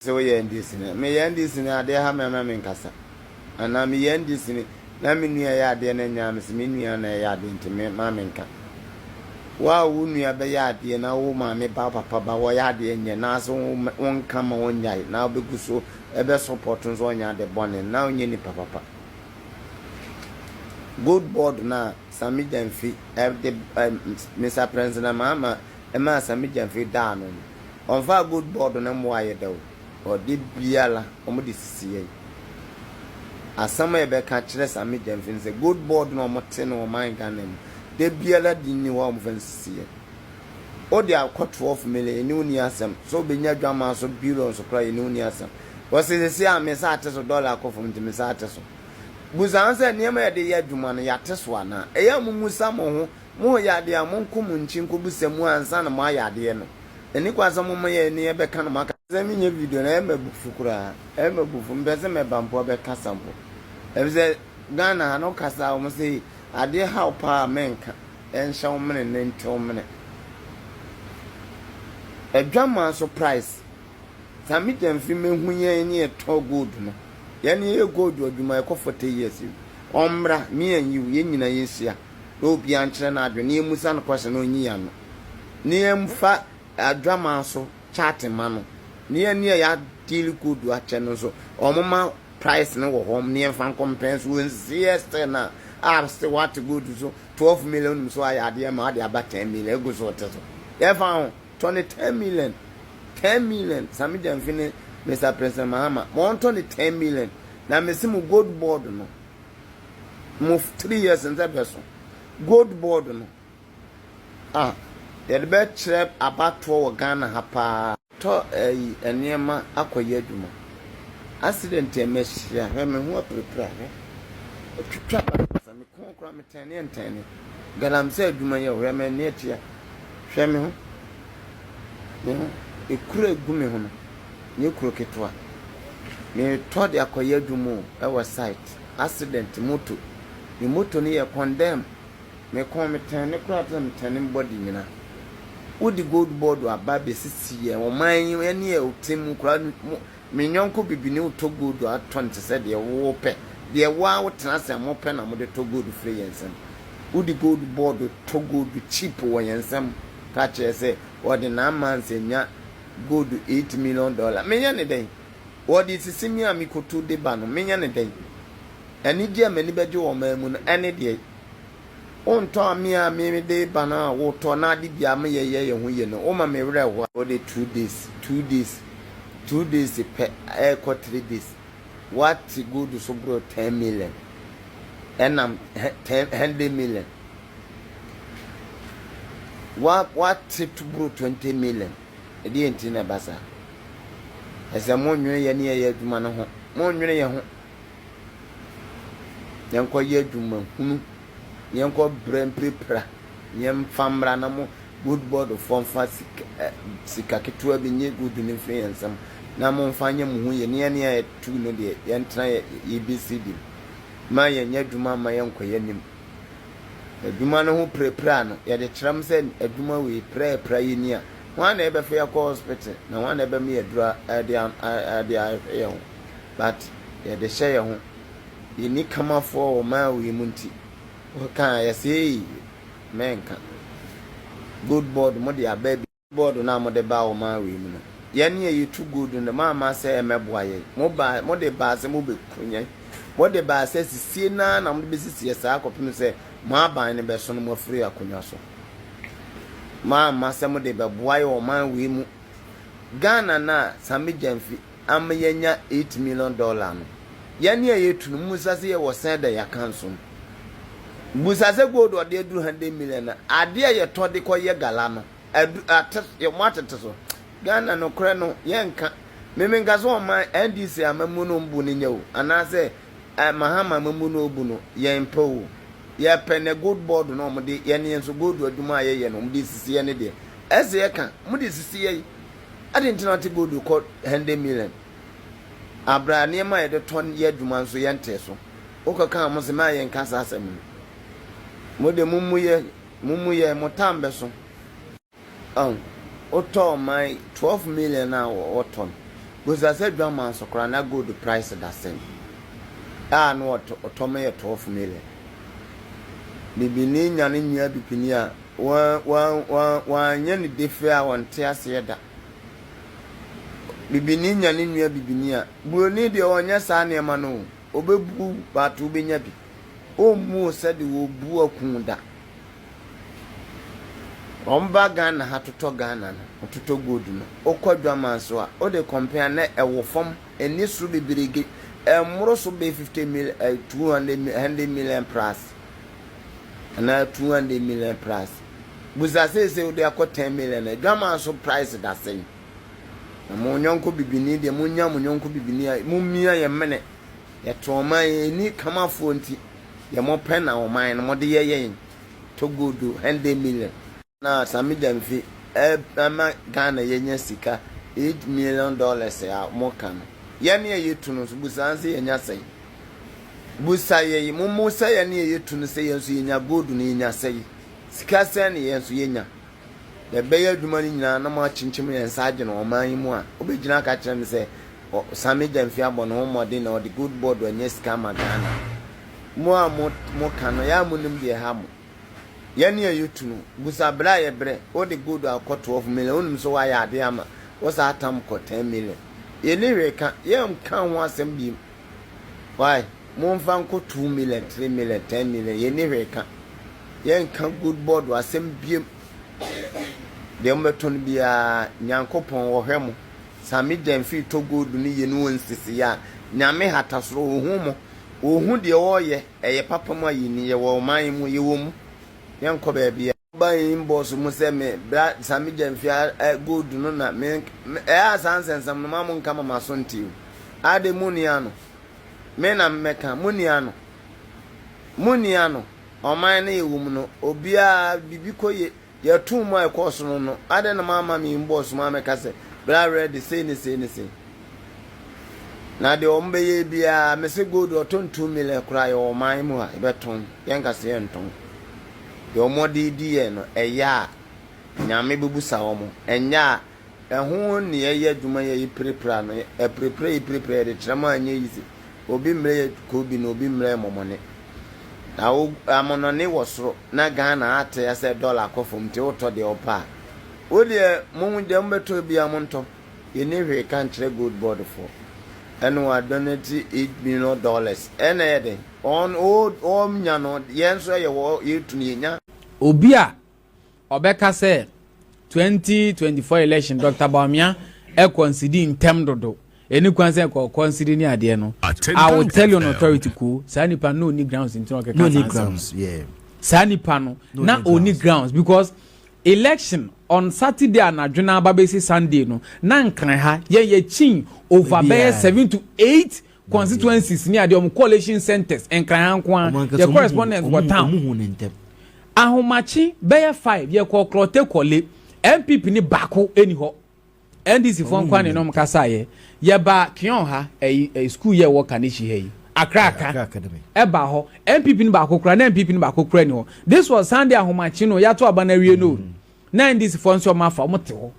Sɛ woyɛ NDC ni a, meyɛ NDC ni a adeɛ ha me a na menkasa. Anaa meyɛ NDC ni na me nua yɛ adeɛ na ɛnyɛ a mese me nua na ɛyɛ adeɛ nti me ma menka. Wo a wo nua bɛyɛ adeɛ na wo maame ba wo papa ba wɔyɛ adeɛ nyɛ na ase wonka ma wɔnyae na wobɛgu so ɛbɛ support nso ɔnyɛ ade bɔne na wonyɛ nipa papa. Gold board no a Sammy Gyamfi de Mister President Mahama ɛmaa Sammy Gyamfi daa no no, Ɔmfaa gold board no mmoa yɛ da o, ɔde biara ɔmo de sisi yɛn. Asɛm a yɛbɛka kyerɛ Sammy Gyamfi ne sɛ gold board no a ɔmo te no ɔman Ghana mu da biara de nni hɔ a ɔmo fa nsisi yɛn. Wode akɔ 12 million yɛne wo nni asɛm, sɛ wobɛnya adwaman so billions koraa yɛne wo nni asɛm. Wɔse sɛsei a me nsa ate so, dollar akɔ fam nti me nsa ate so. Busa ho sɛ nneɛma a yɛde yɛ adwuma no yɛate so anaa? Ɛyɛ a mummusa mo ho Moreyɛ adeɛ a, monkɔ mo nkyi nkɔbisa mu ansa na moayɛ adeɛ no. Ɛnni kwan sɛ moma yɛn ani bɛka na moaka. Sɛ menyɛ video no, ɛyɛ me abufu koraa. Ɛyɛ me abufu. Mepɛ sɛ mɛba mpo abɛkasa mpo. Efisɛ Ghana ha no wokasa a, wɔse adeɛ ha wo paa a mɛnka. Ɛnhyɛ wo mene na ɛnti wo mene. Adwaman so price. Sammy Gyamfi mehu yɛn ne yɛtɔ gold no. Yɛn ne yɛyɛ gold adwuma ɛkɔ 40 years. Ɔmmra, me and you, yɛn nyinaa yɛnhyia. na obiara nkyerɛ n'adwene na yɛmmisa no question na ɔnyi ano na yɛmfa adwaman so chart ma no na yɛn ne yɛ deal code akyɛ no nso wɔn ma price no wɔ hɔ na yɛmfa nkɔmpɛn so wɔnsi yɛ still na a still wate gold so 12 million nim so ayɛ adeɛ ma ade aba 10 million egu so ɔte so yɛfa ho tɔ ne 10 million 10 million Sammy Gyamfi ne Mr President Mahama ma wɔntɔ ne 10 million na mesi mo gold board no mo 3 years nsɛ bɛso gold board no a yɛde bɛkyerɛ abatoɔ wɔ Ghana ha paa. Tɔ ɛyi nneɛma akɔyɛ adwuma. Accident a mahyia hwɛ me ho apirapira hwɛ atwitwa basabasa me kɔn koraa me tɛne ntɛne galamsey adwuma yɛ hwɛ m'ani atua hwɛ me ho me ho ekuro egu me ho no nyɛ kuro ketewa metɔ de akɔyɛ adwuma o ɛwɔ site accident moto me moto no yɛ condemn me kɔn me tɛne koraa te sɛ me tɛne me body nyina wode gold board aba bɛsisi yɛn ɔman yi ɛne yɛ ɔte mu koraa me nyɔnko bibini wotɔ gold atɔ no te sɛ deɛ wopɛ deɛ woa wotena ase a mopɛ na mode tɔ gold firi yɛn nsam wode gold board tɔ gold cheap wɔ yɛn nsam ka kyerɛ sɛ wɔde 9 months anya gold $8 million. Menyɛ ne dɛn? Wɔde sisi me a mekoto de ba no, menyɛ ne dɛn? Anigye a m'ani bɛgye wɔ ɔman mu no, ɛne deɛ wontɔ a me a mede ba no a wotɔ na ade bia meyɛ yɛ yɛn ho yie no, woma me werɛ ho a wode 2 days, 2 days, 2 days pɛ ɛrekɔ 3 days, wate gold so boro 10 million ɛnam 10 100 million wa wate to boro 20 million. Ɛdeɛ nti na ɛba saa? Ɛsɛ monnwene yɛ ne yɛyɛ adwuma no ho. Monnwene yɛn ho. Yɛnkɔyɛ adwuma hunu. Yɛnkɔ brɛ mpirapira. Yɛmfa mmra na mo gold board foɔ mfa sika, sika ketewa bi nye gold no mfiri yɛn nsam na momfa nyɛ mo ho yie. Ne yɛn a yɛtu no deɛ yɛntena yɛ yɛbɛsi di ma yɛnyɛ adwuma ma yɛnkɔ yɛn anim. Adwuma no ho pirapira no, yɛde kyerɛ m sɛ adwuma wei pirapira yɛ ni a, hwan na ɛbɛfa yɛkɔ hospital na hwan na ɛbɛma yɛ aduro ɛde ɛde ahwɛ yɛn ho? But yɛde hyɛ yɛn ho. Yɛnni kamafoɔ wɔ ɔman wei mu nti wɔka a yɛsɛ ei mɛnka. Gold board mo de aba bi. Board no a mode baa ɔman wei mu no, yɛn a yɛtu gold no, moamma sɛ ɛmmɛboa yɛn. Mo baa, mode baa sɛ mobɛku yɛn. Mode baa sɛ sisie no ara na mode bɛsisi yɛn saa kɔpem sɛ mo aban no bɛso no moafiri akonnwa so. Moamma sɛ mode bɛboa yɛn ɔman wei mu. Ghana no a Sammy Gyamfi ama yɛanya $8 million no, yɛn a yɛtu no, mommisa sɛ yɛwɔ sɛn da yɛaka nsom. Busa sɛ gold a ɔde aduru 100 million no, adeɛ a yɛtɔ de kɔyɛ gala no, adu ate yɛ mo atete so. Ghana nokorɛ no yɛnka. Me menka sɛ ɔman NDC amammuo no ɔmbu no nyɛ o, anaasɛ eh, Mahama amammuo no ɔbu no, yɛmpɛ o. Yɛpɛ nɛ gold board no ɔmo de yɛne yɛn nso gold adwuma a yɛyɛ no ɔmo de sisi yɛn ne deɛ. Ɛsɛ yɛka, mo de sisi yɛn. Adi nti na ɔte gold kɔ 100 million. Abra nneɛma a yɛde tɔ yɛ adwuma nso yɛntee so. Wokɔka mo sɛ maa yɛnka saa asɛm no. Mo de mommu yɛ, mommu yɛ, mo tam bɛso. Ɔn, wotɔ ɔman 12 million a wɔtɔ no. Busa sɛ dwaman so koraa na gold price da sɛn? A na ɔtɔ ma yɛ 12 million. Bibini nya ne nua bibini a, wanyɛ no defe a ɔnte aseɛ da. Bibini nya ne nua bibini a, buroni deɛ ɔnyɛ saa nneɛma no o. Ɔbɛbu wo but wobɛnya bi. Ɔmmu wo sɛdeɛ ɔbu aku da. Wɔn ba Ghana ha totɔ Ghana no, wɔtotɔ gold no, wokɔ adwaman so a, wode compare a na ɛwɔ fam, ɛnni soro bebrege, ɛmmoro so bɛyɛ 50 mil, eh, 200, 100 million plus, anaa 200 million plus. Busa seesei wode akɔ 10 million, adwaman so price da sɛn? Na mo nyɔnko bibini deɛ, monya mo nyɔnko bibini a, momia yɛn mene, yɛto ɔman, yɛnni kamafoɔ nti, deɛ mopɛ na ɔman no mode yɛ yɛn. Togo do hundred million. Na Sammy Gyamfi ɛma Ghana yɛnya sika $8 million a mo ka no yɛne a yɛtu no nso busa sɛ yɛnya sɛn? Busa yɛ mo mo sɛ yɛne a yɛtu no sɛ yɛn nso yɛnya gold no yɛnya sɛn? Sika sɛn ne yɛn nso yɛnya? Yɛbɛyɛ adwuma no nyinaa na mo akyinkyim yɛn nsa agye no ɔman yi mu a wobɛgyina aka kyerɛ me sɛ Sammy Gyamfi abɔ ne ho mmɔden na ɔde gold board anya sika ama Ghana. Mo a mo mo ka no, yɛ a monim deɛ ɛha mo. Yɛne a yɛtu no, busa berɛ a yɛbrɛ, wode gold akɔ 12 million, wonim sɛ woayɛ adeɛ ama wo saa tam kɔ 10 million. Yɛnni hwee ka, yɛnka ho asɛm biem. Why? Momfa nkɔ 2 million, 3 million, 10 million, yɛnni hwee ka. Yɛnka gold board asɛm biem. Deɛ mobɛtɔ no biara, Nyankopɔn ɔhwɛ mo. Sammy Gyamfi tɔ gold no yie ne ɔnsisi a, Nyame hata soro, ɔhu mo. Wɔhu deɛ wɔreyɛ, ɛyɛ papa mu ayini, yɛwɔ ɔman yi mu, yɛwɔ mu, yɛnkɔ baabiara. Ba inbox mu sɛ me bra Sammy Gyamfi a gold no na me ɛyɛ a saa nsɛnsɛm no ma mo nka ma maso nte o. Ade mo ni ano. Me na mɛka, mo ni ano. Mo ni ano. Ɔman no yɛwɔ mu no, obiara biribi kɔ yie. Yɛtoo mu a ɛkɔɔ so no no, adɛn na moamma me inbox mu ammɛka sɛ, Bra ready, sei ne sei ne sei? Na deɛ wɔn bɛyɛ biara, mese gold ɔtɔn 2 million koraa yɛwɔ ɔman mu ha, yɛbɛtɔn, yɛnka sɛ yɛntɔn. Deɛ wɔn de di yɛn no, ɛyɛ a, Nyame bɛbusa wɔn. Ɛnyɛ a, ɛho ne yɛyɛ adwuma yɛ yi pirepire no, ɛpirepire yi pirepire yɛde kyerɛ mu a ɛnyɛ easy. Obi mmerɛ yɛ kobi na obi mmerɛ yɛ mɔmɔne. Na wo amonɔne wɔ soro na Ghana ate sɛ dɔla akɔ fam nti wotɔ deɛ wopɛ a. Wo deɛ mo deɛ mobɛtɔ biara montɔ. Yɛnni hwee ka nkyerɛ gold board foɔ. Ɛna wa donate $8 million. Ɛna ɛyɛ den. Wɔn wɔn no yɛn nso ɛyɛ wɔ yɛtu no yɛnya. Obi a ɔbɛka sɛ 2024 election Dr Bawumia ɛconcede ntɛm dodo, ɛni kwan sɛ kɔ concede ne adeɛ no, I will tell you on authority ko saa nipa no oni grounds nti na ɔkeka saa nsɛm. Saa nipa no na oni grounds because election on Saturday anadwo na aba bɛsi Sunday no na Nkran ha yɛn yɛ kyin over bɛyɛ seven to eight constituencies ní adeɛ ɔmo collation centers. Nkran ha nko a yɛ correspondent wɔ town ahomakye bɛyɛ 5 yɛ kɔ Klottey Korle, NPP ni baako ɛni hɔ, NDC fo nkwa ne nom kasa. Yɛ yɛba Kion ha, ɛyi ɛyi school yɛ wɔ Kaneshie ha yi, Akraka ɛba hɔ, NPP ni baako kura na NPP ni baako kura ni hɔ. This was Sunday ahomakye no yɛato aba na awie no na NDC fo nso ɔmo afa ɔmo te hɔ.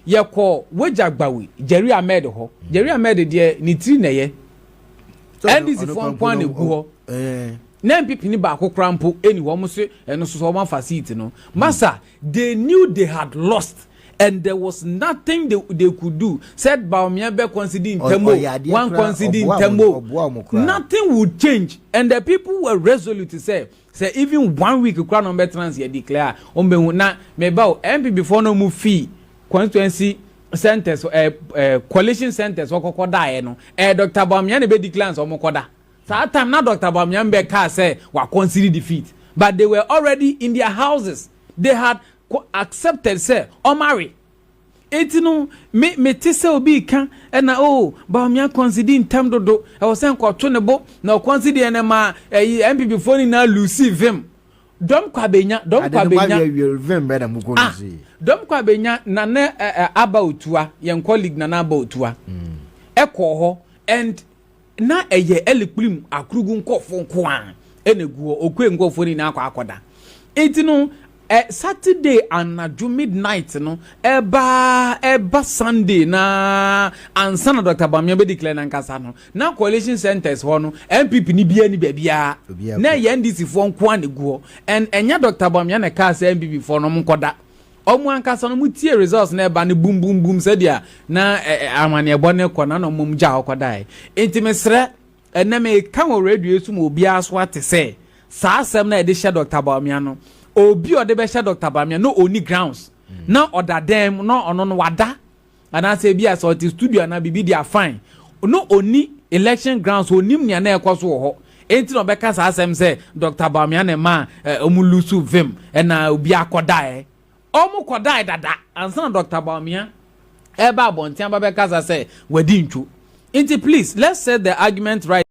Yɛkɔ Wagya Gbawe, Jerry Ahmed hɔ. Jerry Ahmed deɛ ne tiri na ɛyɛ NDC fo nko na egu hɔ na NPP ni baako kura mpo ɛni hɔ. Ɔmo so ɛno so ɔmo afa seat no. Masa, they knew they had lost and there was nothing they could do. Said Bawumia bɛ concede ntɛm o, one concede ntɛm o, nothing would change and the people were resolute to say even one week kura na ɔmo bɛ trans yɛ declare ɔmo bɛ hu. Na mɛba o, NPP foɔ no mu fii constituency centers, ɛɛ ɛɛ collation centers ɔkɔkɔ daeɛ no, Dr Bawumia na bɛ declare sɛ ɔmo kɔ da. Saa time na Dr Bawumia bɛ kaa sɛ wa concede defeat, but they were already in their houses. They had accepted sɛ ɔmare. Eti no me te sɛ obi ka ɛna o Bawumia concede ntɛm dodo, ɛwɔ sɛ nkɔto ne bo na ɔconcede ɛnɛ ma ɛyi NPP foɔ nyinaa lose vim. Dɔm kɔ abenya, dɔm kɔ abenya, ah, dɔm kɔ abenya. Nana ɛ aba otua, yɛn colleague Nana aba otua ɛkɔ hɔ and na ɛyɛ Elikplim Akurugu nkɔfo nko a ɛna egu hɔ. Okue nkɔfo nyinaa akɔ akɔda. Eti no Saturday anadwo midnight no ɛba ɛba Sunday na ansa na Dr Bawumia bɛ declare nankasa no, na collation centers hɔ no, NPP ni bia ni baabiara na ɛyɛ NDC foɔ nko a na egu hɔ. And ɛnyɛ Dr Bawumia na ɛkaa sɛ NPP foɔ no ɔmo nkɔda. Ɔmo ankasa no, mo tie results na ɛba no bum bum bum sɛdeɛ na ɛ amaneɛbɔ ne kɔ na ɔmo gya hɔ kɔda. Yɛ nti mesrɛ, ɛnɛ meka wɔ radio so ma obiara so ate sɛ saa asɛm na yɛde hyɛ Dr Bawumia no, obi a ɔde bɛhyɛ Dr Bawumia no, oni grounds na ɔda dan mu na ɔno no wada, anaasɛ ebi a sɛ ɔte studio anaa biribi di afine no, oni election grounds, onim nea na ɛkɔ so wɔ hɔ. Enti na ɔbɛka saa asɛm sɛ Dr Bawumia na ma ɔmo lose vim ɛna obi akɔdaeɛ. Ɔmo kɔdaeɛ dada ansa na Dr Bawumia ɛba abɔnten aba bɛkasa sɛ wadi ntwo. Nti please, let's set the argument right.